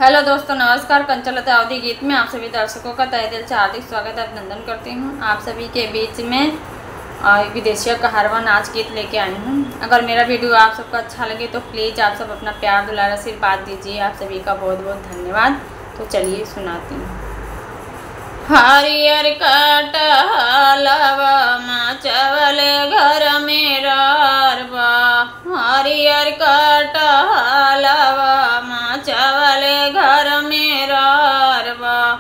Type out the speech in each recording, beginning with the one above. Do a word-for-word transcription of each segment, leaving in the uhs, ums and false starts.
हेलो दोस्तों, नमस्कार। कंचनलता अवधी गीत में आप सभी दर्शकों का तहे दिल से हार्दिक स्वागत, अभिनंदन करती हूँ। आप सभी के बीच में, अ, विदेशिया कहारवा नाच गीत लेके आई हूँ। अगर मेरा वीडियो आप सबको अच्छा लगे तो प्लीज आप सब अपना प्यार, दुलार, आशीर्वाद दीजिए। आप सभी का बहुत बहुत धन्यवाद। तो चलिए सुनाती हूँ। हरियर कटहलवा मचवले घर में रहर बा। हरियर कटहलवा मचवले घर में रहर बा।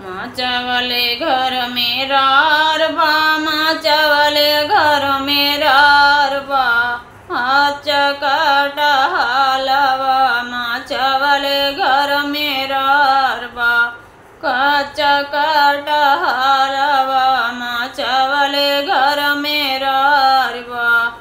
मचवले घर में रहर बा, मचवले घर में रहर बा। कच्चा कटहलवा मचवले घर में रहर बा। कच्चा कटहलवा मचवले घर में रहर बा।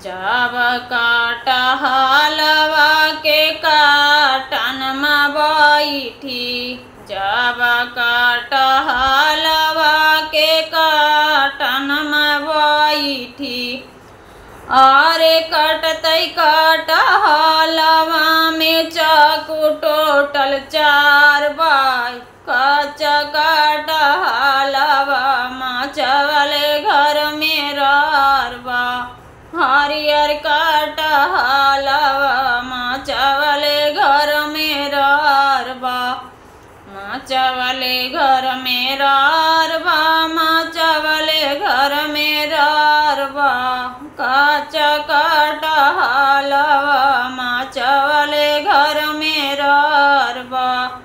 जब कटहलवा के काटन में बैठी, जब कटहलवा के काटन में बैठी, अरे कटतई कटहलवा में चाकू टूटल चार बाई। कच्चा कटहलवा मचवले घर में रहर बा। हरियर कटहलवा मचवले घर में रहर बा। मचवले घर में रहर बा, मचवले घर में रहर बा। कच्चा कटहलवा मचवले घर में रहर बा।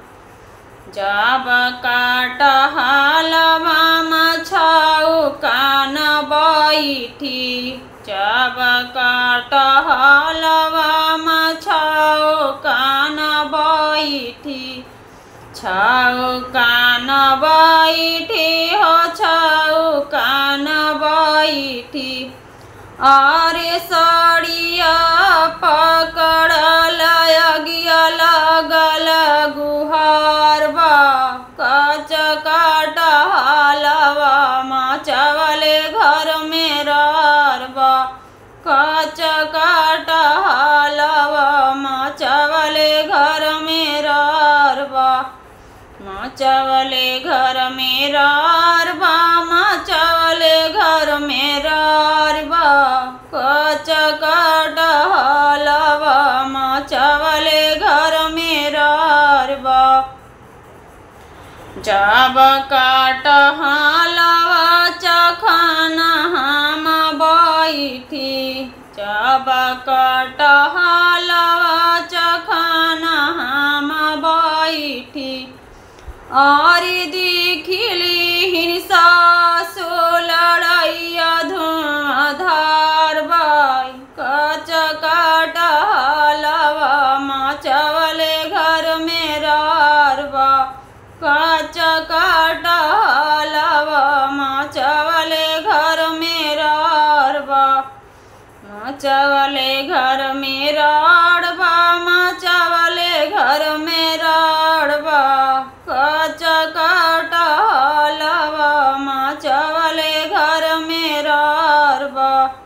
जब कटहलवा मछाऊ कान बैठी, जब कटहलवा मछाऊ कान बैठी, छाऊ कान बैठी हो, छाऊ कान बैठी। अरे सड़िया पकड़ल अगिया लागल गुहार बा। कच्चा कटहलवा मचवले घर में रहर बा। कच्चा कटहलवा मचवले घर में रहर बा। मचवले घर में रहर बा, मचवले घर में रहर बा। कच्चा कटहलवा मचवले घर में रहर बा। जब कटहलवा चखन हम बैठी, जब कटहलवा चखन हम बैठी, अरे देखि लिहिन सासु लड़ैया धुआंधार बाई। कच्चा कटहलवा मचवले घर में रहर बा। कच्चा कटहलवा मचवले घर में रहर बा। मचवले घर में रहर बा, मचवले घर में रहर बा। कच्चा कटहलवा मचवले घर में रहर बा।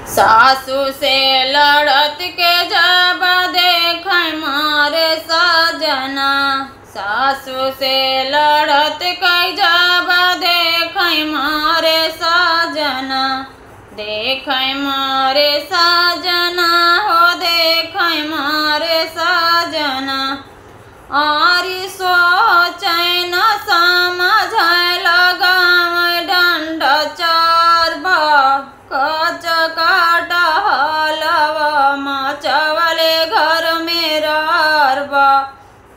सासु से लड़त के जब देखै मारे सजना, सासु से लड़त के जब देखै मारे सजना, देखै मारे सजना हो, देखै मारे सजना। अरे सोचै न समझै लगावै डंडा चार बा। कच्चा कटहलवा मचवले घर में रहर बा।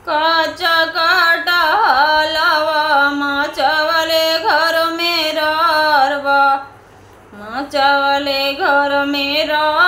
कच्चा कटहलवा मचवले घर में रहर बा। मचवले घर में रहर